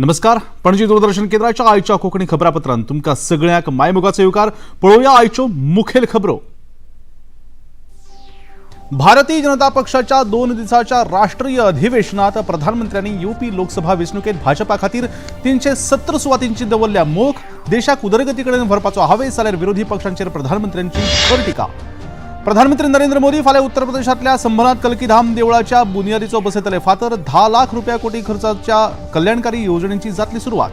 नमस्कार, पणजी दूरदर्शन केंद्राच्या आयच्या कोंकणी खबरापत्रांत तुमकां सगळ्यांक मायमोगाचो येवकार. पळोवया आयच्यो मुखेल खबरो. भारतीय जनता पक्षाच्या 2 दिसाच्या राष्ट्रीय अधिवेशनात प्रधानमंत्र्यांनी येवपी लोकसभा वेंचणुकेत भाजपा खातीर 370 सुवातींची दवरल्या मोख. देशाक उदरगती कडेन व्हरपाचो हावेस जाल्यार विरोधी पक्षांचेर प्रधानमंत्र्यांची खर टिका. प्रधानमंत्री नरेंद्र मोदी फाल्यां उत्तर प्रदेशांतल्या संभलांत कल्कीधाम देवळाच्या बुनियादीचो बसयतले फातर. 10 लाख रुपया कोटी खर्चाच्या कल्याणकारी येवजणेची जातली सुरवात.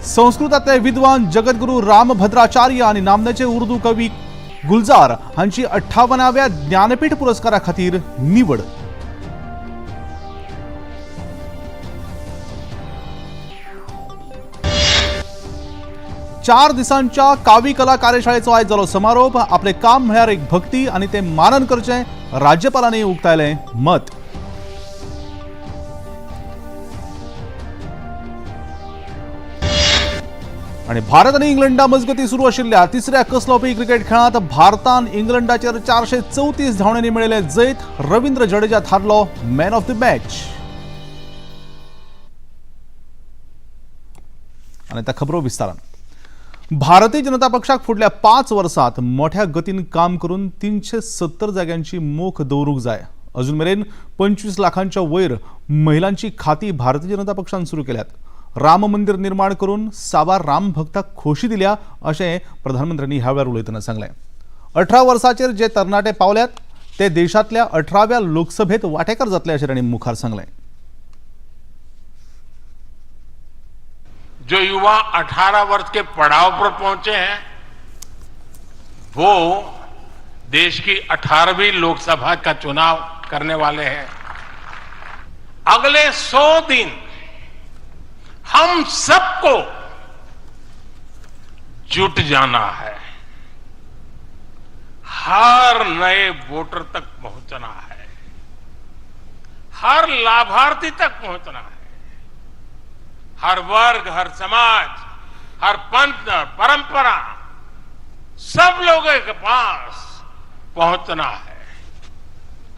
संस्कृतातले विद्वान जगद्गुरू रामभद्राचार्य आणि नामनेचे उर्दू कवी गुलजार हांची 58व्या ज्ञानपीठ पुरस्कारा खातीर निवड. 4 दिसांच्या कावी कला कार्यशाळेचो आयज जालो समारोप. आपले काम म्हळ्यार एक भक्ती आनी ते मानन करचें, राज्यपालांनी उक्तायलें मत. आनी भारत आनी इंग्लंडा मजगतीं सुरू आशिल्ल्या तिसऱ्या कसलोपी क्रिकेट खेळांत भारतान इंग्लंडाचेर 434 धांवड्यांनी मेळयलें जैत. रवींद्र जडेजा थारलो मॅन ऑफ the match. आनी आतां खबरो विस्तारान. भारतीय जनता पक्षाक फुडल्या 5 वर्सांत मोठ्या गतीन काम करून 370 जाग्यांची मोख दवरूंक जाय. अजून मेरेन 25 लाखांच्या वयर महिलांची खाती भारतीय जनता पक्षान सुरू केल्यात. राम मंदिर निर्माण करून साबार रामभक्ताक खोशी दिल्या अशें प्रधानमंत्र्यांनी ह्या वेळार उलयतना सांगलें. 18 वर्साचेर जे तरणाटे पावल्यात ते देशांतल्या 18व्या लोकसभेत वांटेकार जातले अशें तांणी मुखार सांगलें. जो युवा 18 वर्ष के पड़ाव पर पहुंचे हैं वो देश की 18वीं लोकसभा का चुनाव करने वाले हैं. अगले 100 दिन हम सबको जुट जाना है, हर नए वोटर तक पहुंचना है, हर लाभार्थी तक पहुंचना है, हर वर्ग, हर समाज, हर पंथ, परंपरा, सब लोगों के पास पहुंचना है.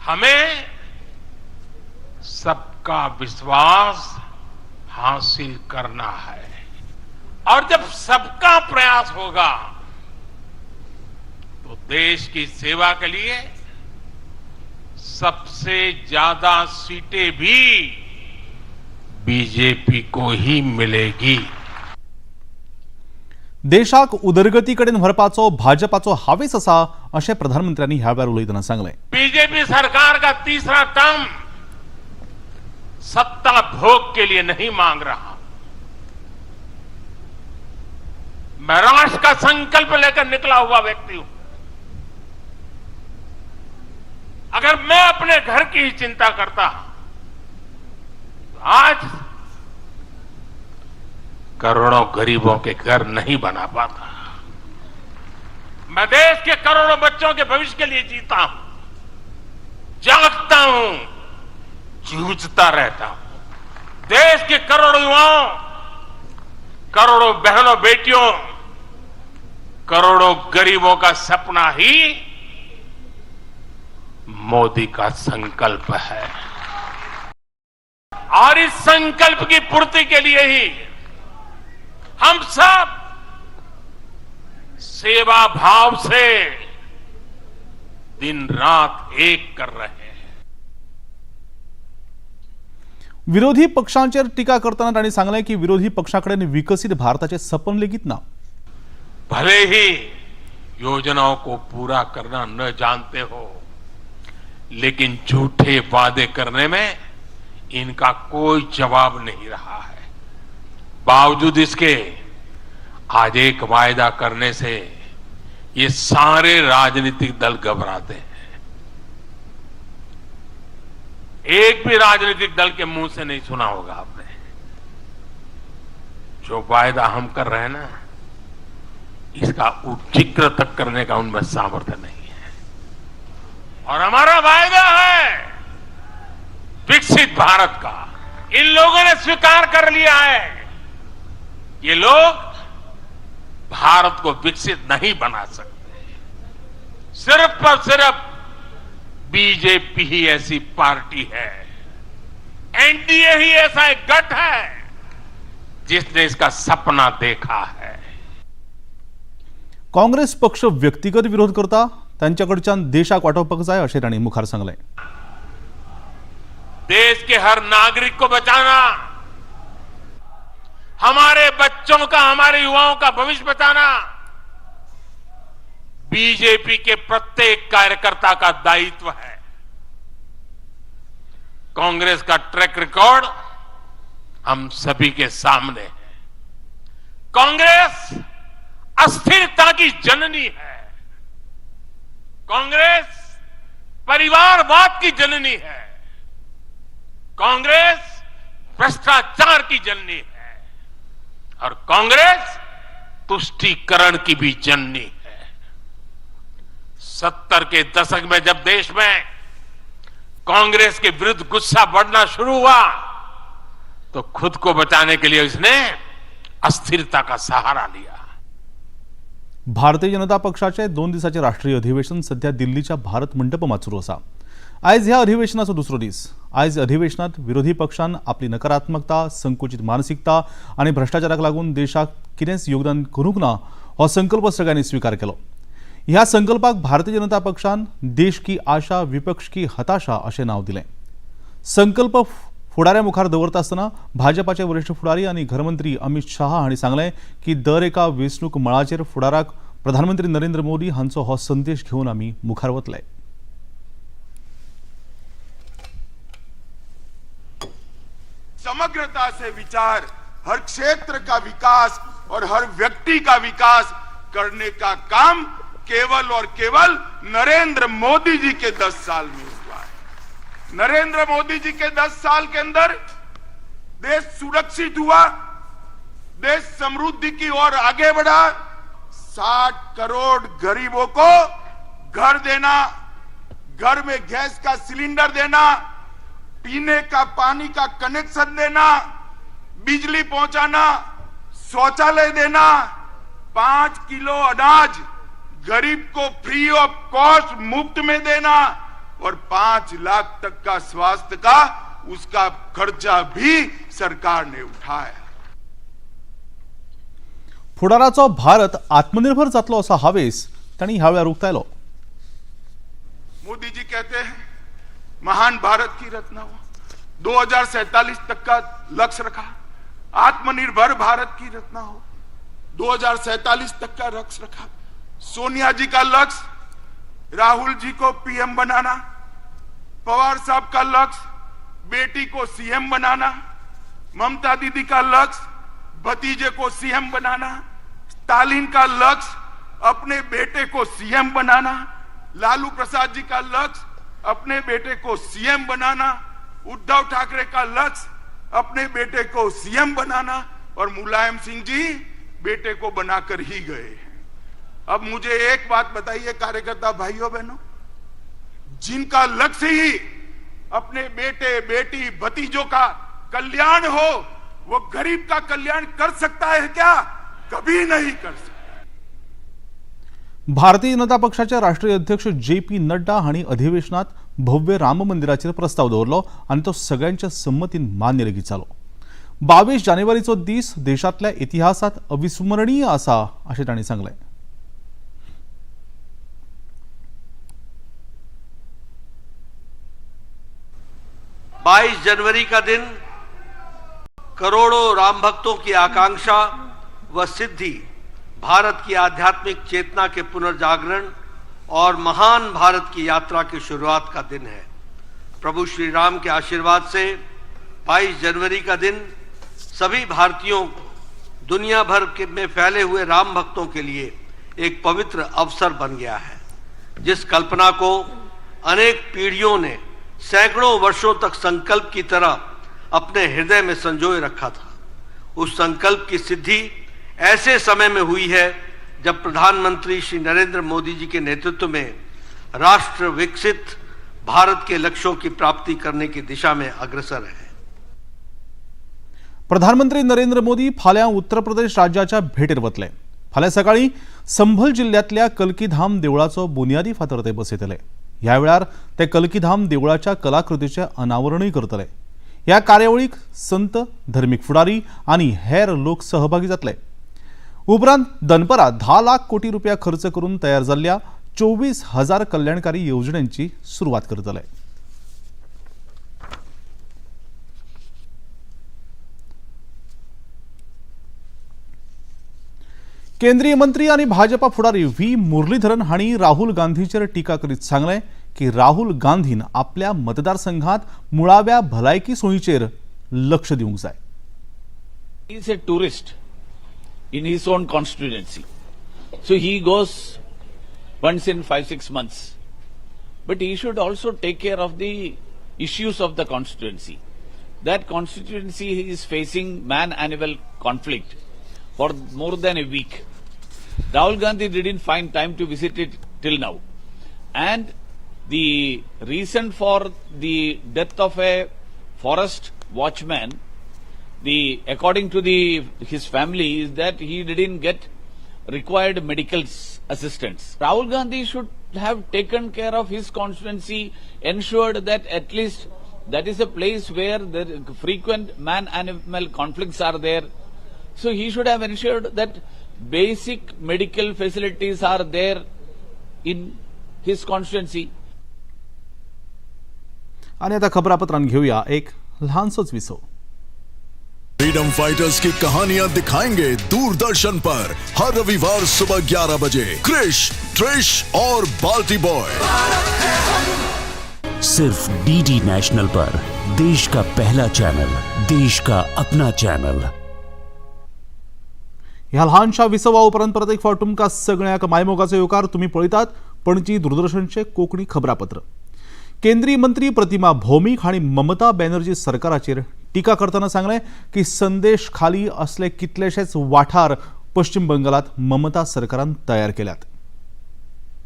हमें सबका विश्वास हासिल करना है और जब सबका प्रयास होगा तो देश की सेवा के लिए सबसे ज्यादा सीटें भी बीजेपी को ही मिलेगी. देशाक उदरगती कडेन व्हरपाचो भाजपाचो हावेस आसा अशें प्रधानमंत्र्यांनी ह्या वेळार उलयतना सांगलें. बीजेपी सरकार का तीसरा टर्म सत्ता भोग के लिए नहीं मांग रहा. मैं राष्ट्र का संकल्प लेकर निकला हुआ व्यक्ति हूं. अगर मैं अपने घर की ही चिंता करता तो आज करोड़ों गरीबों के घर नहीं बना पाता. मैं देश के करोड़ों बच्चों के भविष्य के लिए जीता हूं, जागता हूं, जूझता रहता हूं. देश के करोड़ों युवाओं, करोड़ों बहनों बेटियों, करोड़ों गरीबों का सपना ही मोदी का संकल्प है और इस संकल्प की पूर्ति के लिए ही हम सब सेवा भाव से दिन रात एक कर रहे हैं. विरोधी पक्षांचेर टिका करतना तांणी सांगलें की विरोधी पक्षा कडेन विकसीत भारताचें सपन लेगीत ना. भले ही योजनाओं को पूरा करना न जानते हो, लेकिन झूठे वादे करने में इनका कोई जवाब नहीं रहा है. बावजूद इसके आज एक वायदा करने से ये सारे राजनीतिक दल घबराते हैं. एक भी राजनीतिक दल के मुंह से नहीं सुना होगा आपने. जो वायदा हम कर रहे हैं ना, इसका जिक्र तक करने का उनमें सामर्थ्य नहीं है. और हमारा वायदा है विकसित भारत का. इन लोगों ने स्वीकार कर लिया है. ये लोग भारत को विकसित नहीं बना सकते. सिर्फ और सिर्फ बीजेपी ही ऐसी पार्टी है, एनडीए ही ऐसा एक गट है जिसने इसका सपना देखा है। काँग्रेस पक्ष व्यक्तिगत विरोध करता, तांच्या कडच्यान देशाक वाटोवपाक जाय अशें तांणी मुखार सांगलें। देश के हर नागरिक को बचाना, हमारे बच्चों का, हमारे युवाओं का भविष्य बचाना बीजेपी के प्रत्येक कार्यकर्ता का दायित्व है। कांग्रेस का ट्रैक रिकॉर्ड हम सभी के सामने है। कांग्रेस अस्थिरता की जननी है, कांग्रेस परिवारवाद की जननी है, कांग्रेस भ्रष्टाचार की जननी है और कांग्रेस तुष्टीकरण की भी जननी है। 70 के दशक में जब देश में कांग्रेस के विरुद्ध गुस्सा बढ़ना शुरू हुआ तो खुद को बचाने के लिए इसने अस्थिरता का सहारा लिया। भारतीय जनता पक्षाचे 2 दिसाचे राष्ट्रीय अधिवेशन सध्या दिल्लीच्या भारत मंडपमात सुरू आसा। आयज ह्या अधिवेशनाचो दुसरो दीस। आयज अधिवेशनात विरोधी पक्षान आपली नकारात्मकता, संकुचित मानसिकता आनी भ्रष्टाचाराक लागून देशाक कितेंच योगदान करूंक ना हो संकल्प सगळ्यांनी स्विकार केलो। ह्या संकल्पाक भारतीय जनता पक्षान देश की आशा विपक्ष की हताशा अशें नांव दिलें। संकल्प फुडाऱ्या मुखार दवरता आसतना भाजपाचे वरिश्ठ फुडारी आनी घरमंत्री अमित शाह हांणी सांगलें की दर एका वेंचणूक मळाचेर फुडाराक प्रधानमंत्री नरेंद्र मोदी हांचो हो संदेश घेवन आमी मुखार वतले। समग्रता से विचार, हर क्षेत्र का विकास और हर व्यक्ति का विकास करने का काम केवल और केवल नरेंद्र मोदी जी के 10 साल में हुआ है। नरेंद्र मोदी जी के 10 साल के अंदर देश सुरक्षित हुआ, देश समृद्धि की ओर आगे बढ़ा। 60 करोड़ गरीबों को घर देना, घर में गैस का सिलेंडर देना, पीने का पानी का कनेक्शन देना, बिजली पहुंचाना, शौचालय देना, 5 किलो अनाज गरीब को फ्री ऑफ कॉस्ट मुफ्त में देना और 5 लाख तक का स्वास्थ्य का उसका खर्चा भी सरकार ने उठाया। फुडाराचो भारत आत्मनिर्भर जातलो असो हावेस तांणी ह्या वेळार उक्तायलो। मोदी जी कहते हैं महान भारत की रचना हो, 2047 तक का लक्ष्य रखा, आत्मनिर्भर भारत की रचना हो, 2047 तक का लक्ष्य रखा। सोनिया जी का लक्ष्य राहुल जी को पीएम बनाना, पवार साहब का लक्ष्य बेटी को सीएम बनाना, ममता दीदी का लक्ष्य भतीजे को सीएम बनाना, स्टालिन का लक्ष्य अपने बेटे को सीएम बनाना, लालू प्रसाद जी का लक्ष्य अपने बेटे को सीएम बनाना, उद्धव ठाकरे का लक्ष्य अपने बेटे को सीएम बनाना और मुलायम सिंह जी बेटे को बनाकर ही गए हैं। अब मुझे एक बात बताइए कार्यकर्ता भाइयों बहनों, जिनका लक्ष्य ही अपने बेटे बेटी भतीजों का कल्याण हो, वो गरीब का कल्याण कर सकता है क्या? कभी नहीं कर सकता। भारतीय जनता पक्षाचे राष्ट्रीय अध्यक्ष जे पी नड्डा हांणी अधिवेशनात भव्य राम मंदिराचेर प्रस्ताव दवरलो आनी तो सगळ्यांच्या संमतीन मान्य लेगीत जालो। 22 जानेवारीचो दीस देशांतल्या इतिहासात अविस्मरणीय आसा अशें तांणी सांगलें। 22 जनवरी का दिन करोड़ों राम भक्तों की आकांक्षा व सिद्धि, भारत की आध्यात्मिक चेतना के पुनर्जागरण और महान भारत की यात्रा की शुरुआत का दिन है। प्रभु श्री राम के आशीर्वाद से 22 जनवरी का दिन सभी भारतीयों को, दुनिया भर के में फैले हुए राम भक्तों के लिए एक पवित्र अवसर बन गया है। जिस कल्पना को अनेक पीढ़ियों ने सैकड़ों वर्षों तक संकल्प की तरह अपने हृदय में संजोए रखा था, उस संकल्प की सिद्धि ऐसे समय में हुई है जब प्रधानमंत्री श्री नरेंद्र मोदी जी के नेतृत्व में राष्ट्र विकसित भारत के लक्ष्यों की प्राप्ति करने की दिशा में अग्रसर है। प्रधानमंत्री नरेंद्र मोदी फाल्यां उत्तर प्रदेश राज्याच्या भेटेर वतले। फाल्यां सकाळीं संभल जिल्ल्यांतल्या कल्कीधाम देवळाचो बुन्यादी फातर ते बसयतले. ह्या वेळार ते कल्कीधाम देवळाच्या कलाकृतीचें अनावरणूय करतले. ह्या कार्यावळीक संत, धर्मीक फुडारी आनी हेर लोक सहभागी जातले. उपरांत दनपरां 10 लाख कोटी रुपया खर्च करून तयार जाल्ल्या 24,000 कल्याणकारी येवजण्यांची सुरवात करतले. केंद्रीय मंत्री आनी भाजपा फुडारी व्ही मुरलीधरन हांणी राहुल गांधीचेर टिका करीत सांगलें की राहुल गांधीन आपल्या मतदारसंघात मुळाव्या भलायकी सोयीचेर लक्ष दिवंक जाय. He is a tourist in his own constituency. So he goes once in 5-6 months. But he should also take care of the issues of the constituency. That constituency is facing man-animal conflict for more than a week. Rahul Gandhi didn't find time to visit it till now. And the reason for the death of a forest watchman, according to his family, is that he didn't get required medical assistance. Rahul Gandhi should have taken care of his constituency, ensured that at least that is a place where the frequent man-animal conflicts are there. So he should have ensured that basic medical facilities are there in his constituency. आणि आता खबरापत्रांत घेऊया एक लहानसोच विसव. Freedom fighters की कहानियां दिखाएंगे दूरदर्शन पर हर रविवार सुबह 11 बजे क्रिश, ट्रिश और बाल्टी बॉय। सिर्फ डीडी नेशनल पर देश का पहला चैनल, देश का अपना चैनल। ह्या ल्हानशा विसवा उपरांत परत एक फावट तुमकां सगळ्यांक मायमोगाचो येवकार. तुमी पळयतात पणजी दूरदर्शनचें कोंकणी खबरापत्र. केंद्रीय मंत्री प्रतिमा भौमीक हांणी ममता बॅनर्जी सरकाराचेर टिका करतना सांगलें की संदेश खाली असले कितलेशेच वाठार पश्चिम बंगालात ममता सरकारान तयार केल्यात.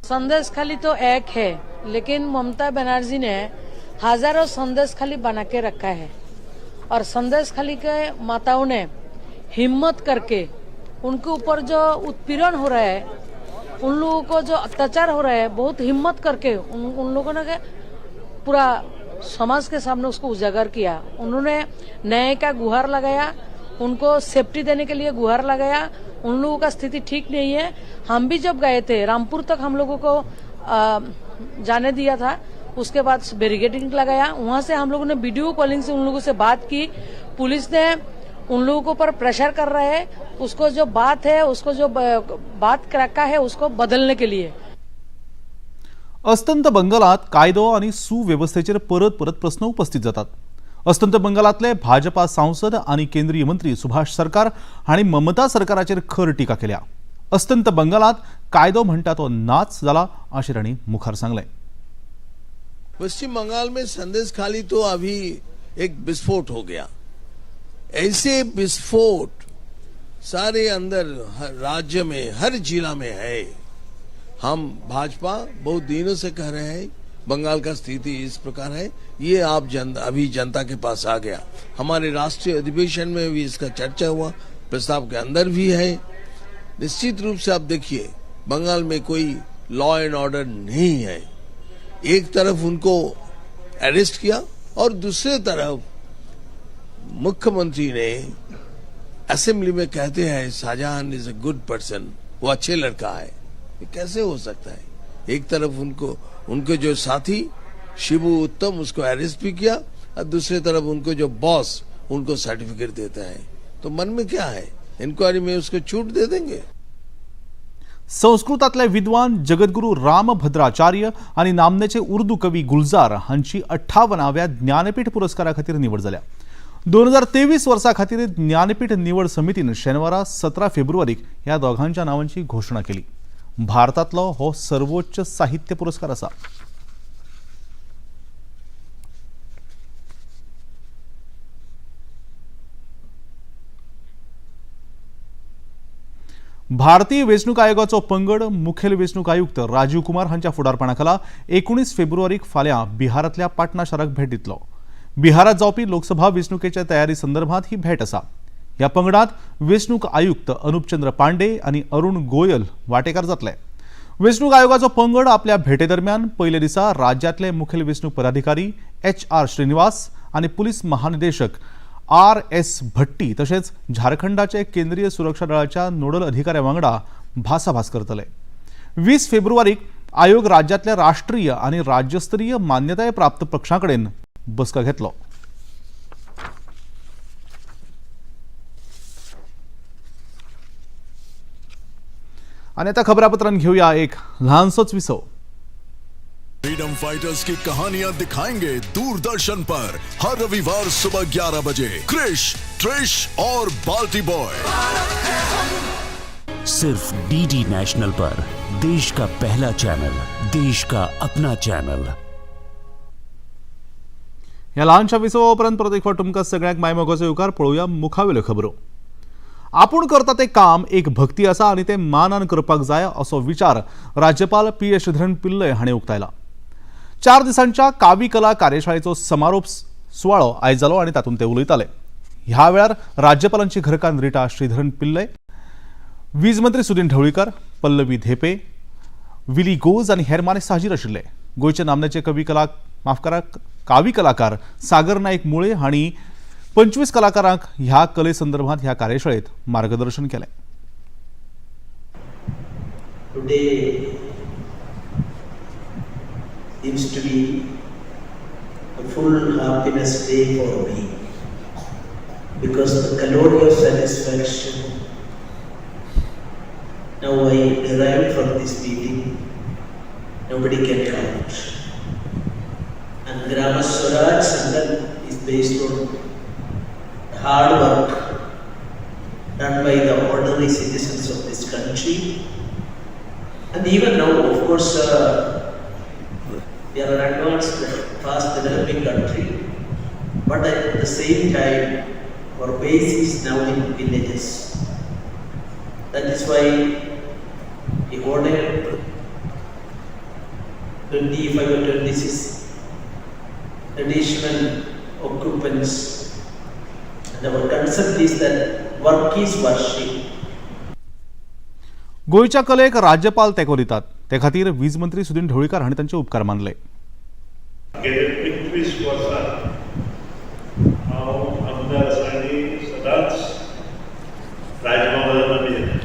संदेश खाली तो एक है, लेकिन ममता बनर्जी ने हजारों संदेश खाली बना के रखा है और संदेश खाली के माताओं ने हिम्मत करके उनके ऊपर जो उत्पीड़न हो रहा है, उन लोगों को जो अत्याचार हो रहा है, बहुत हिम्मत करके उन लोगों ने पूरा समाज के सामने उसको उजागर किया। उन्होंने न्याय का गुहार लगाया, उनको सेफ्टी देने के लिए गुहार लगाया। उन लोगों का स्थिति ठीक नहीं है। हम भी जब गए थे रामपुर तक हम लोगों को जाने दिया था, उसके बाद बैरिकेडिंग लगाया। वहां से हम लोगों ने वीडियो कॉलिंग से उन लोगों से बात की। पुलिस ने उन लोगों के ऊपर प्रेशर कर रहे हैं, उसको जो बात है, उसको जो बात रखा है उसको बदलने के लिए। अस्तंत बंगालात कायदो आनी सुवेवस्थेचेर परत परत प्रस्न उपस्थित जातात. अस्तंत बंगालातले भाजपा सांसद आनी केंद्रीय मंत्री सुभाष सरकार हांणी ममता सरकाराचेर खर टिका केल्या. अस्तंत बंगालात कायदो म्हणटा तो नाच जाला अशें तांणी मुखार सांगलें. पश्चिम बंगाल में संदेश खाली तो अभी एक विस्फोट हो गया. ऐसे विस्फोट सारे अंदर हर राज्य में, हर जिला में है. हम भाजपा बहुत दिनों से कह रहे हैं बंगाल का स्थिति इस प्रकार है. ये आप अभी जनता के पास आ गया. हमारे राष्ट्रीय अधिवेशन में भी इसका चर्चा हुआ, प्रस्ताव के अंदर भी है. निश्चित रूप से आप देखिए बंगाल में कोई लॉ एंड ऑर्डर नहीं है. एक तरफ उनको अरेस्ट किया और दूसरे तरफ मुख्यमंत्री ने असेंबली में कहते हैं Shahjahan is a good person, वो अच्छे लड़का है. ये कैसे हो सकता है? एक तरफ उनको उनके जो साथी शिबू उत्तम उसको अरेस्ट भी किया और दूसरी तरफ उनको जो बॉस उनको सर्टिफिकेट देता है. तो मन में क्या है? इंक्वायरी में उसको छूट दे देंगे. संस्कृतातले विद्वान जगद्गुरू रामभद्राचार्य आनी नामनेचे उर्दू कवी गुलजार हांची 58व्या ज्ञानपीठ पुरस्कारा खातीर निवड जाल्या. 2023 वर्सा खातीर ज्ञानपीठ निवड समितीन शेनवारा 17 फेब्रुवारीक ह्या दोगांच्या नावांची घोशणा केली. भारतांतलो हो सर्वोच्च साहित्य पुरस्कार आसा. भारतीय वेंचणूक आयोगाचो पंगड मुखेल वेंचणूक आयुक्त राजीव कुमार हांच्या फुडारपणाखाला 19 फेब्रुवारीक फाल्यां बिहारांतल्या पाटणा शाराक भेट दितलो. बिहारात जावपी लोकसभा वेंचणुकेच्या तयारी संदर्भात ही भेट आसा. ह्या पंगडात वेंचणूक आयुक्त अनुपचंद्र पांडे आनी अरुण गोयल वांटेकार जातले. वेंचणूक आयोगाचो पंगड आपल्या भेटे दरम्यान पयल्या दिसा राज्यांतले मुखेल वेंचणूक पदाधिकारी एच.आर. श्रीनिवास आनी पुलीस महानिदेशक आर.एस. भट्टी तशेंच झारखंडाचे केंद्रीय सुरक्षा दळाच्या नोडल अधिकाऱ्या वांगडा भासाभास करतले. 20 फेब्रुवारीक आयोग राज्यांतल्या राष्ट्रीय आनी राज्यस्तरीय मान्यताय प्राप्त पक्षां कडेन बसका घेतलो. आनी आतां खबरापत्रान घेवया एक ल्हानसोच विसव. फ्रीडम फाइटर्स की कहानियां दिखाएंगे दूरदर्शन पर हर रविवार सुबह 11 बजे क्रिश, ट्रिश और बाल्टी बॉय. सिर्फ डीडी नेशनल पर देश का पहला चैनल, देश का अपना चैनल. ह्या ल्हानशा विसवा उपरांत परत एक फावट तुमकां सगळ्यांक मायमोगाचो येवकार. पळोवया मुखावेल्यो खबरो. आपूण करता तें काम एक भक्ती आसा आनी तें मानान करपाक जाय असो विचार राज्यपाल पी एस श्रीधरन पिल्लय हांणी उक्तायला. 4 दिसांच्या कावी कला कार्यशाळेचो समारोप सुवाळो आयज जालो आनी तातूंत ते उलयताले. ह्या वेळार राज्यपालांची घरकान्न रिटा श्रीधरन पिल्लय, वीज मंत्री सुदिन ढवळीकर, पल्लवी धेपे, विली गोज आनी हेर मानेस्त हाजीर आशिल्ले. गोंयचे नामनेचे कवी कला माफ करा कावी कलाकार सागर नाईक मुळे हांणी 25 कलाकारांक ह्या कले संदर्भात ह्या कार्यशाळेत मार्गदर्शन केलें. Today seems to be a full happiness day for me because the calorie of satisfaction now I derived from this meeting, nobody can count. And Grama Swaraj Sankalp is based on hard work done by the ordinary citizens of this country. And even now, of course, we are an advanced, fast developing country, but at the same time, our base is now in villages. That is why we ordered 25 or 26 additional occupants. And our concept is that work is worship. गोंयच्या कलेक राज्यपाल तेंको दितात, ते खातीर वीज मंत्री सुदिन ढवळीकार हांणी तांचे उपकार मानले. गेले 25 वर्सां हांव आमदार आसा आनी सदांच राजभवनान आमी येता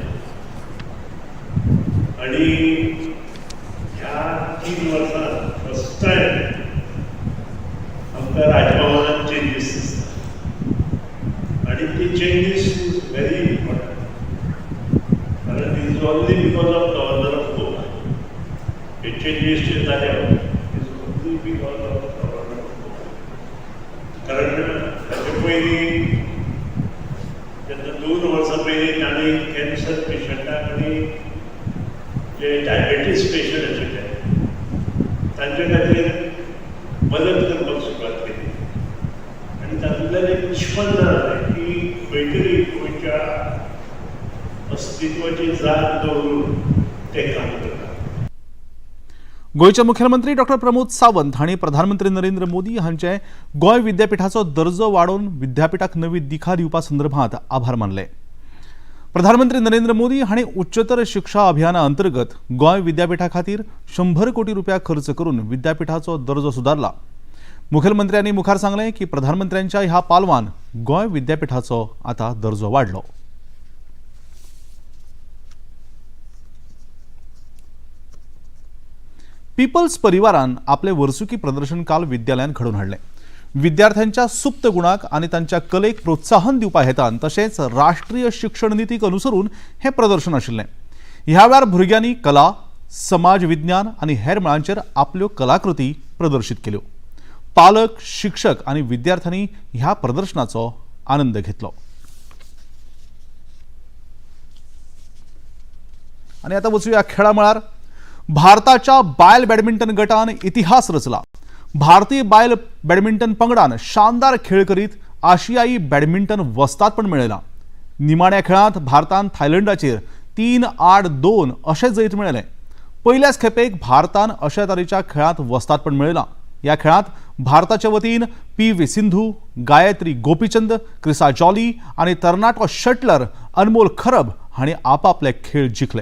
आनी ह्या 3 वर्सां फर्स्ट टायम आमकां राजभवनान चेंजीस दिसता आनी ती चेंजीस is very important कारण is only because of governor of Goa. Hey changes जे जाल्या is only because of governor of Goa. कारण ताचे पयलीं जेन्ना 2 वर्सां पयलीं तांणी कॅन्सर पेशंटाक आनी जे डायबेटीस पेशंट आशिल्ले तांचे खातीर मदत करपाक सुरवात केली आनी तातूंतल्यान एक निश्पन्न जालें की खंय तरी गोंयच्या अस्तित्वाची जाग दवरून ते काम करता. गोंयचे मुख्यमंत्री डॉक्टर प्रमोद सावंत हांणी प्रधानमंत्री नरेंद्र मोदी हांचे गोंय विद्यापिठाचो दर्जो वाडोवन विद्यापिठाक नवी दिशा दिवपा संदर्भात आभार मानले. प्रधानमंत्री नरेंद्र मोदी हांणी उच्चतर शिक्षा अभियाना अंतर्गत गोंय विद्यापिठा खातीर 100 कोटी रुपया खर्च करून विद्यापिठाचो दर्जो सुदारला. मुखेलमंत्र्यांनी मुखार सांगलें की प्रधानमंत्र्यांच्या ह्या पालवान गोंय विद्यापिठाचो आतां दर्जो वाडलो. पीपल्स परिवारान आपले वर्सुकी प्रदर्शन काल विद्यालयान घडोवन हाडलें. विद्यार्थ्यांच्या सुप्त गुणाक आनी तांच्या कलेक प्रोत्साहन दिवपा हेतान तशेंच राष्ट्रीय शिक्षण नितीक अनुसरून हें प्रदर्शन आशिल्लें. ह्या वेळार भुरग्यांनी कला, समाज विज्ञान आनी हेर मळांचेर आपल्यो कलाकृती प्रदर्शीत केल्यो. पालक, शिक्षक आनी विद्यार्थ्यांनी ह्या प्रदर्शनाचो आनंद घेतलो. आनी आतां वचूया खेळा मळार. भारताच्या बायल बॅडमिंटन गटान इतिहास रचला. भारतीय बायल बॅडमिंटन पंगडान शानदार खेळ करीत आशियाई बॅडमिंटन वस्तादपण मेळयलां. निमाण्या खेळांत भारतान थायलंडाचेर 3-8-2 अशें जैत मेळयलें. पयल्याच खेपेक भारतान अशा तरेच्या खेळांत वस्तादपण मेळयलां. ह्या खेळांत भारताचे वतीन पी.व्ही. सिंधू, गायत्री गोपीचंद, क्रिसा जॉली आनी तरणाटो शटलर अनमोल खरब हांणी आपापले खेळ जिखले.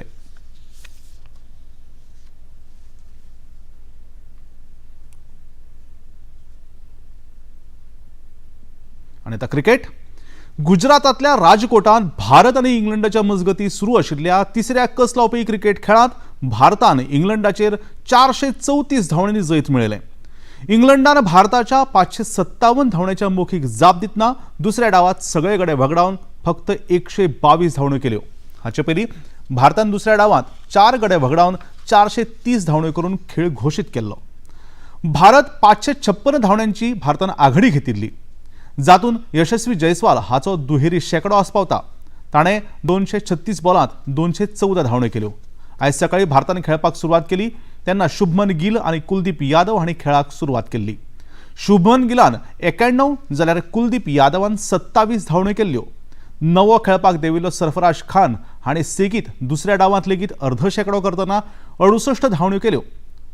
आनी आतां क्रिकेट. गुजरातांतल्या राजकोटांत भारत आनी इंग्लंडाच्या मजगती सुरू आशिल्ल्या तिसऱ्या कस लावपी क्रिकेट खेळांत भारतान इंग्लंडाचेर 434 धांवड्यांनी जैत मेळयलें. इंग्लंडान भारताच्या 557 धांवड्यांच्या मोखीक जाप दितना दुसऱ्या डावात सगळे गडे वगडावन फक्त 122 धांवड्यो केल्यो. हाचे पयलीं भारतान दुसऱ्या डावात 4 गडे वगडावन 430 धांवड्यो करून खेळ घोशीत केल्लो. भारत 556 धांवड्यांची भारतान आघाडी घेतिल्ली, जातून यशस्वी जयस्वाल हाचो दुहेरी शेंकडो आस्पावता. ताणें 236 बॉलांत 214 धांवड्यो केल्यो. आयज सकाळी भारतान खेळपाक सुरवात केली तेन्ना शुभमन गिल आनी कुलदीप यादव हांणी खेळाक सुरवात केल्ली. शुभमन गिलान 91 जाल्यार कुलदीप यादवान 27 धांवड्यो केल्ल्यो. नवो खेळपाक देविल्लो सरफराज खान हाणें सेगीत दुसऱ्या डावांत लेगीत अर्द शेंकडो करतना 68 धांवड्यो केल्यो.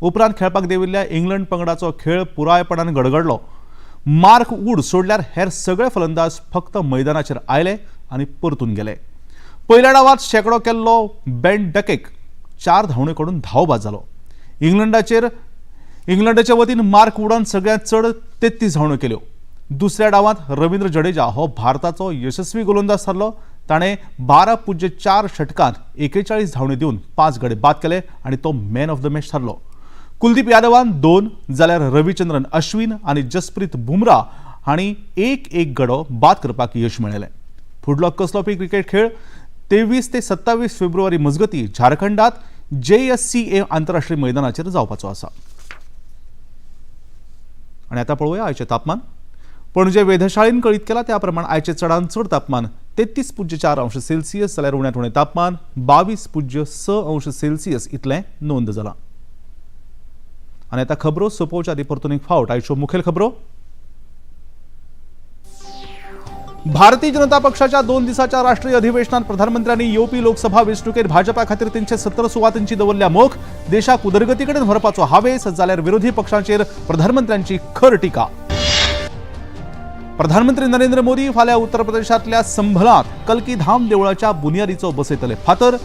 उपरांत खेळपाक देविल्ल्या इंग्लंड पंगडाचो खेळ पुरायपणान गडगडलो. मार्क वूड सोडल्यार हेर सगळे फलंदाज फक्त मैदानाचेर आयले आनी परतून गेले. पयल्या डावांत शेंकडो केल्लो बेन डकेक 4 धांवड्यो काडून धांवबाद जालो. इंग्लंडाच्या वतीन मार्क वुडान सगळ्यांत चड 33 धांवड्यो केल्यो. दुसऱ्या डावांत रवींद्र जडेजा हो भारताचो यशस्वी गोलंदाज थारलो. ताणें 12.04 षटकांत 41 धांवड्यो दिवन 5 गडे बाद केले आनी तो मॅन ऑफ the match थारलो. कुलदीप यादवान 2 जाल्यार रविचंद्रन अश्विन आनी जसप्रीत बुमरा हांणी 1-1 गडो बाद करपाक यश मेळयलें. फुडलो कसलोपी क्रिकेट खेळ 23 ते 27 फेब्रुवारी मजगती झारखंडात JSCA आंतरराष्ट्रीय मैदानाचेर जावपाचो आसा. आनी आतां पळोवया आयचें तापमान. पणजे वेधशाळेन कळीत केला त्या प्रमाण आयचें चडांत चड तापमान 33.4 अंश सेल्सियस जाल्यार उण्यांत उणें तापमान 22.6 अंश सेल्सियस इतलें नोंद जालां. आनी आतां खबरो सोंपोवच्या आदी परतून एक फावट आयच्यो मुखेल खबरो. भारतीय जनता पक्षाच्या 2 दिसाच्या राष्ट्रीय अधिवेशनात प्रधानमंत्र्यांनी येवपी लोकसभा वेंचणुकेत भाजपा खातीर 370 सुवातांची दवरल्या मोख. देशाक उदरगती कडेन व्हरपाचो हावेस जाल्यार विरोधी पक्षांचेर प्रधानमंत्र्यांची खर टिका. प्रधानमंत्री नरेंद्र मोदी फाल्यां उत्तर प्रदेशांतल्या संभलांत कल्की धाम देवळाच्या बुनियादीचो बसयतले फातर.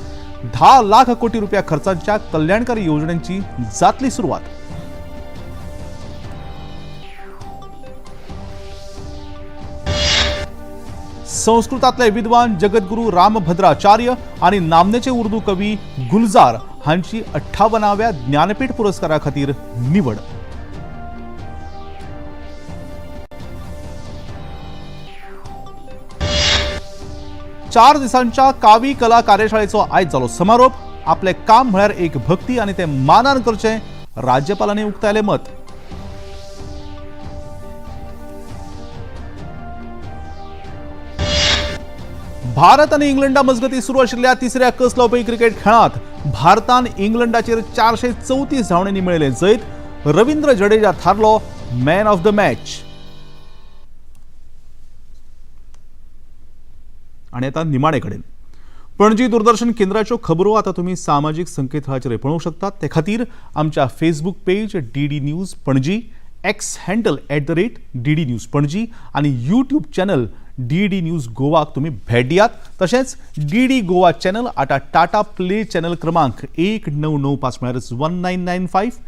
10 लाख कोटी रुपया खर्चाच्या कल्याणकारी योजनांची जातली सुरवात. संस्कृतातले विद्वान जगद्गुरू रामभद्राचार्य आणि नामनेचे उर्दू कवी गुलजार हांची 58व्या ज्ञानपीठ पुरस्कारा खातीर निवड. चार दिसांच्या कावी कला कार्यशाळेचो आयज जालो समारोप. आपले काम म्हळ्यार एक भक्ती आनी ते मानान करचें, राज्यपालांनी उक्तायलें मत. भारत आनी इंग्लंडा मजगती सुरू आशिल्ल्या तिसऱ्या कस लावपी क्रिकेट खेळांत भारतान इंग्लंडाचेर 434 धांवड्यांनी मेळयलें जैत. रवींद्र जडेजा थारलो मॅन ऑफ the match. आनी आतां निमाणे कडेन पणजी दूरदर्शन केंद्राच्यो खबरो आतां तुमी सामाजीक संकेतथळाचेर पळोवंक शकतात. ते खातीर आमच्या Facebook page DD news Panaji, X handle @DD news Panaji आनी यूट्यूब चॅनल DD news गोवाक तुम्ही भेट दियात. तशेंच DD Goa channel आतां टाटा प्ले चॅनल क्रमांक 1995 म्हळ्यार 1995,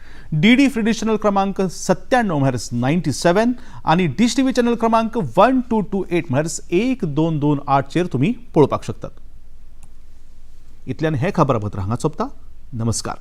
DD free डिश चॅनल क्रमांक 97 म्हळ्यार 97 आनी डिश टीव्ही चॅनल क्रमांक 1228 म्हळ्यार 1228 चेर तुम्ही पळोवपाक शकतात. इतल्यान हें खबरापत्र हांगा सोंपता. नमस्कार.